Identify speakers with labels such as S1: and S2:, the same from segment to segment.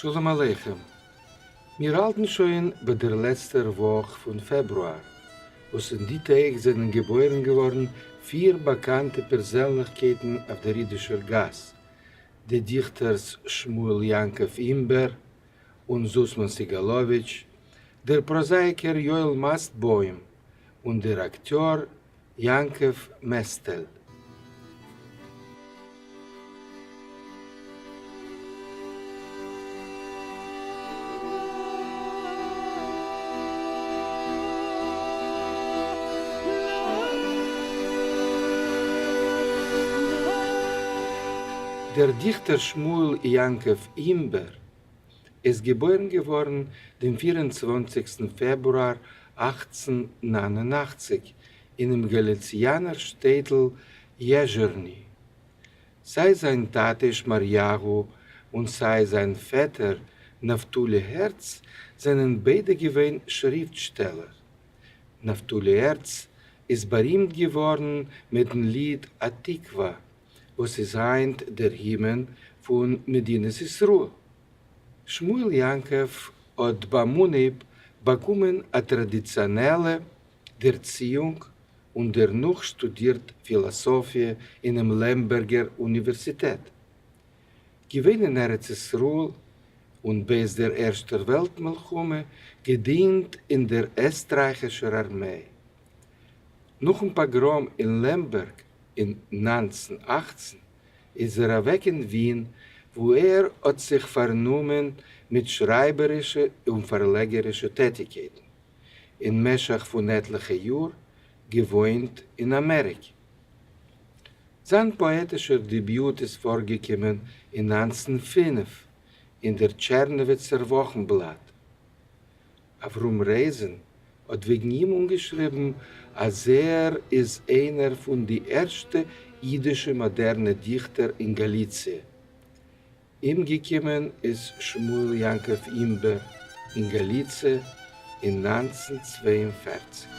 S1: שלום עליכם. מיר האלטן שוין ביי דער לעצטער וואך פון פעברואר, וואס אין די טעג זענען געבוירן געווארן פיר באקאנטע פערזענליכקייטן אויף דער אידישער גאס, די דיכטערס שמואל יעקב אימבער און זוסמאן סעגאלאוויטש, דער פראזאייקער יואל מאסטבוים און דער אקטיאר יעקב מעסטעל. דער דיכטער שמואל יעקב אימבער איז געבוירן געווארן דעם 24סטן פעברואר 1889 אינעם גאליציאנער שטעטל יעזשערני. סיי זיין טאטע שמריהו און סיי זיין פעטער נפתלי הערץ זענען ביידע געווען שריפטשטעלער. נפתלי הערץ איז בארימט געווארן מיטן ליד התקווה וואס איז היינט דער הימען פון מדינת ישראל. שמואל יעקב האט ביים אנהייב באקומען א טראדיציאנעלע דערציאונג און דערנאך שטודירט פילאסאפיע אינעם לעמבערגער אוניווערסיטעט. געווען אין ארץ ישראל און בעת דער ערשטער וועלט מלחמה געדינט אין דער עסטרייכישער ארמיי. נאכן פאגראם אין לעמבערג אין 1918 איז ער אוועק אין ווין וואו ער האט זיך פארנומען מיט שרייבערישע און פארלעגערישע טעטיקייטן. אין משך פון עטליכע יאר געוואוינט אין אמעריקע. זיין פאעטישער דעביוט איז פארגעקומען אין 1905 אין דער טשערנאוויצער וואכנבלאט. אברהם רייזען האט וועגן אים אנגעשריבן אז ער איז איינער פון די ערשטע אידישע מאדערנע דיכטער אין גאליציע. אומגעקומען איז שמואל יעקב אימבער אין גאליציע אין 1942.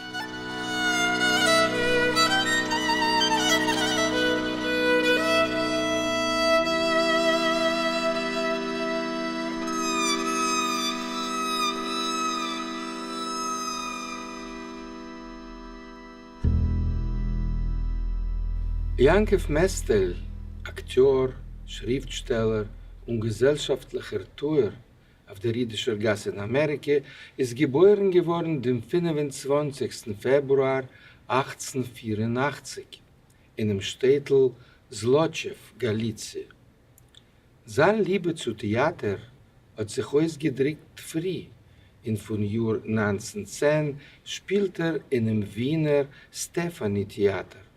S1: יעקב מעסטעל, אקטיאר, שריפטשטעלער און געזעלשאפטליכער טוער אויף דער אידישער גאס אין אמעריקע, איז געבוירן געווארן דעם 25סטן פעברואר 1884 אינעם שטעטל זלאטשעוו, גאליציע. זיין ליבע צו טעאטער האט זיך אויסגעדריקט פרי, און פון יאר 1910 שפילט ער אינעם ווינער סטעפאני טעאטער.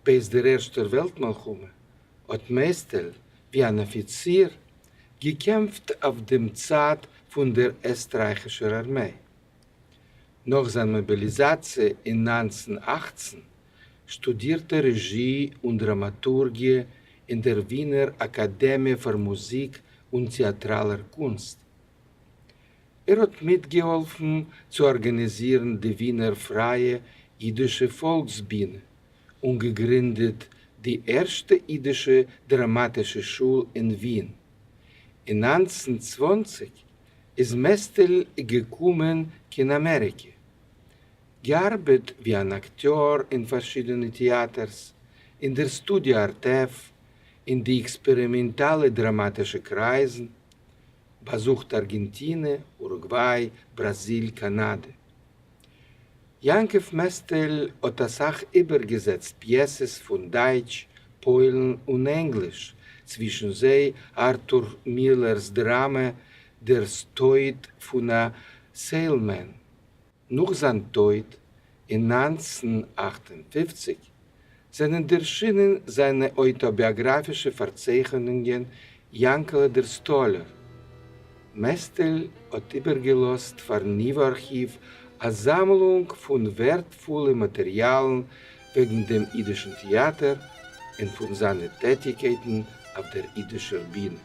S1: בעת דער ערשטער וועלט מלחמה האט מעסטעל, ווי אן אפיציר, געקעמפט אויף דעם צד פון דער עסטרייכישער ארמיי. נאך זיין מאביליזאציע אין 1918 שטודירט ער רעזשי און דראמאטורגיע אין דער ווינער אקאדעמיע פאר מוזיק און טעאטראלער קונסט. ער האט מיטגעהאלפן צו ארגאניזירן די ווינער פרייע אידישע פאלקסבינע און געגרינדעט די ערשטע אידישע דראמאטישע שול אין ווין. אין 1920 איז מעסטעל געקומען קיין אמעריקע. געארבעט ווי אן אקטיאר אין פארשידענע טעאטערס, אין דער סטודיא ארטעף, אין די עקספערימענטאלע דראמאטישע קרייזן, באזוכט ארגענטינע, אורוגוויי, בראזיל, קאנאדע. יעקב מעסטעל האט אסאך איבערגעזעצט פיעסעס פון דייטש, פוילן און ענגליש, צווישן זיי ארטור מילער'ס דראמע דער טויט פון א salesman. נאך זיין טויט אין 1958 זענען ערשינען זיינע אויטאביאגראפישע פארצייכענונגען יאנקעלע דער סטאלער. מעסטעל האט איבערגעלאזט פארן ייווא ארכיוו א זאמלונג פון ווערטפולע מאטעריאלן וועגן דעם אידישן טעאטער און פון זיינע טעטיקייטן אויף דער אידישער בינע.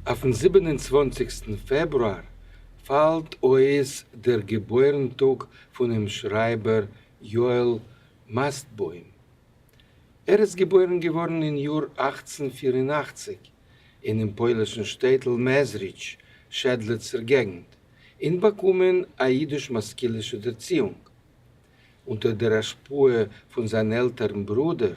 S1: אויפן 27סטן פעברואר פאלט אויס דער געבוירן-טאג פונעם שרייבער יואל מאסטבוים. ער איז געבוירן געווארן אין יאר 1884 אינעם פוילישן שטעטל מעזריטש, שעדלעצער געגנט, און באקומען א אידיש-משכילישע דערציאונג. אונטער דער השפעה פון זיין עלטערן ברודער,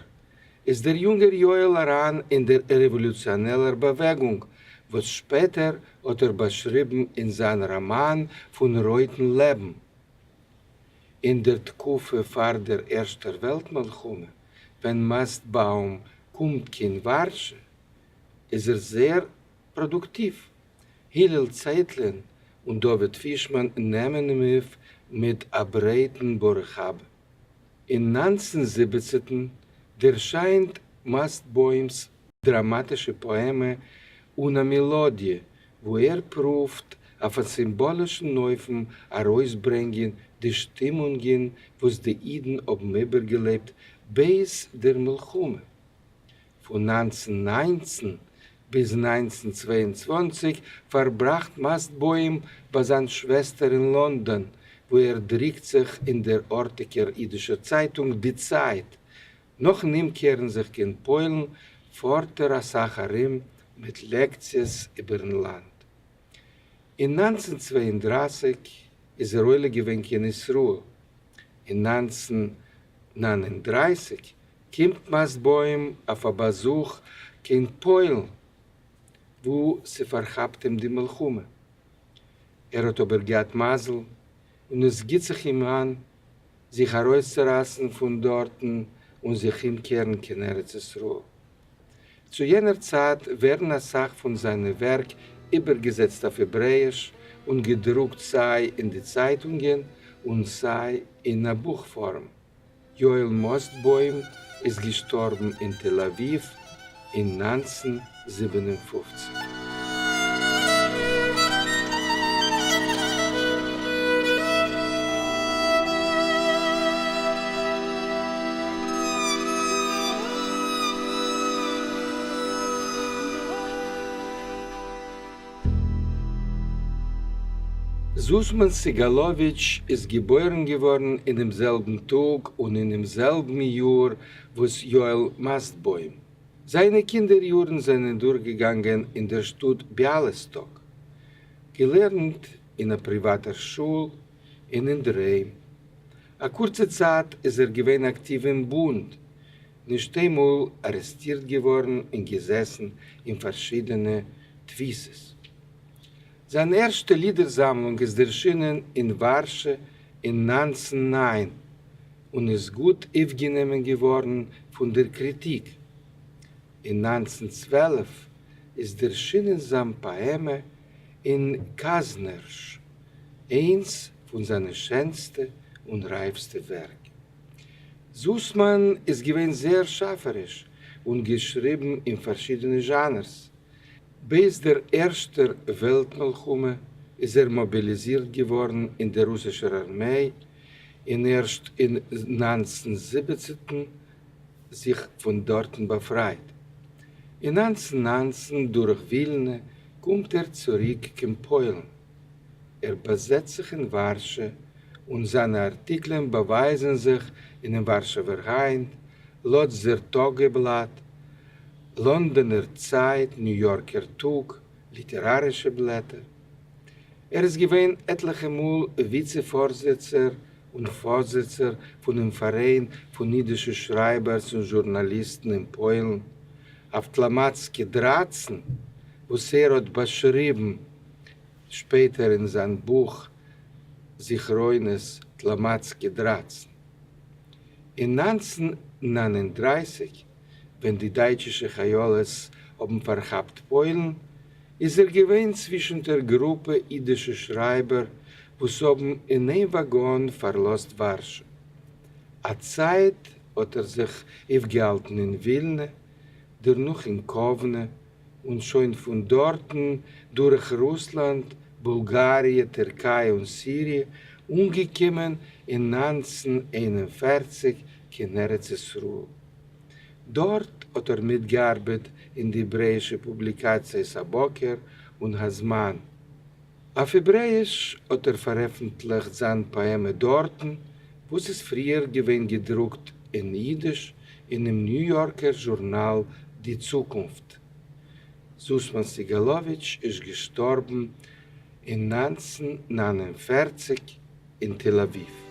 S1: איז דער יונגער יואל אריין אין דער רעוואלוציאנעלער באוועגונג, וואס שפעטער האט ער באשריבן אין זיין ראמאן פון רויטן לעבן. אין דער תקופה פאר דער ערשטער וועלט-מלחמה, ווען מאסטבאום קומט קיין ווארשע, איז ער זייער פראדוקטיוו. הלל צייטלין און דוד פישמאן נעמען אים אויף מיט א ברייטן ברוך הבא. אין 1917 דערשיינט מאסטבוים'ס דראמאטישע פאעמע אן א מעלאדיע, וואו ער פרואווט אויף א סימבאלישן אופן ארויסברענגען די שטימונגען וואס די אידן האבן איבערגעלעבט בעת דער מלחמה. פון 1919 ביז 1922 פארבראכט מאסטבוים ביי זיין שוועסטער אין לאנדאן, וואו ער דרוקט זיך אין דער ארטיגער אידישער צייטונג די צייט. נאכן אומקערן זיך קיין פוילן פארט ער אסאך ארום מיט לעקציעס איבערן לאנד. אין 1932 איז ער עולה געווען קיין ישראל. אין 1939 קומט מאסטבוים אויף א באזוך קיין פוילן, וואו ס'פארכאפט אים די מלחמה. ער האט אבער געהאט מזל און עס גיט זיך אים אן זיך ארויסצורייסן פון דארטן און זיך אומקערן קיין ארץ ישראל. צו יענער צייט ווערן אסאך פון זיינע ווערק איבערגעזעצט אויף העברעאיש און געדרוקט סיי אין די צייטונגען און סיי אין א בוך פארעם. יואל מאסטבוים איז געשטארבן אין תל אביב אין 1957. זוסמאן סעגאלאוויטש איז געבוירן געווארן אינעם זעלבן טאג און אינעם זעלבן יאר וואס יואל מאסטבוים. זיינע קינדער יארן זענען דורכגעגאנגען אין דער שטאט ביאליסטאק. געלערנט אין א פריוואטער שול און אינדערהיים. א קורצע צייט איז ער געווען אקטיוו אין בונד, נישט איינמאל ארעסטירט געווארן און געזעסן אין פארשידענע תפיסות. זיין ערשטע לידער-זאמלונג איז דערשינען אין ווארשע אין 1909 און איז גוט אויפגענומען געווארן פון דער קריטיק. אין 1912 איז דערשינען זיין פאעמע אין קאזנערש, איינס פון זיינע שענסטע און רייפסטע ווערק. זוסמאן איז געווען זייער שאפעריש און געשריבן אין פארשידענע זשאנערס. בעת דער ערשטער וועלט-מלחמה איז ער מאביליזירט געווארן אין דער רוסישער ארמיי און ערשט אין 1917 זיך פון דארטן באפרייט. אין 1919 דורך ווילנע קומט ער צוריק קיין פוילן. ער באזעצט זיך אין ווארשע און זיינע ארטיקלען באווייזן זיך אינעם ווארשעווער היינט, לאדזער טאגעבלאט, לאנדאנער צייט, ניו יארקער טאג, ליטערארישע בלעטער. ער איז געווען עטליכע מאל וויצע פארזיצער און פארזיצער פונעם פאראיין פון אידישע שרייבערס און זשורנאליסטן אין פוילן, אויף טלאמאצקע 13, וואס ער האט באשריבן שפעטער אין זיין בוך זכרונות טלאמאצקע 13. אין 1939 ווען די דייטשישע חיילות האבן פארכאפט פוילן, איז ער געווען צווישן דער גרופע אידישע שרייבער וואס האבן אין איין וואגאן פארלאזט ווארשע. א צייט האט ער זיך אויפגעהאלטן אין ווילנע, דערנאך אין קאוונע, און שוין פון דארטן דורך רוסלאנד, בולגאריע, טערקיי און סיריע, אנגעקומען אין 1941 קיין ארץ ישראל. דארט האט ער מיטגעארבעט אין די העברעאישע פובליקאציעס הבוקר און הזמן. אויף העברעיִש האָט ער פֿאַרעפֿנטלעכט זײַן פּאָעמע דאָרטן, וואָס איז פֿריִער געווען געדרוקט אין ייִדיש אינעם ניו-יאָרקער זשורנאַל די צוקונפֿט. זוסמאן סעגאלאוויטש איז געשטארבן אין 1949 אין תל אביב.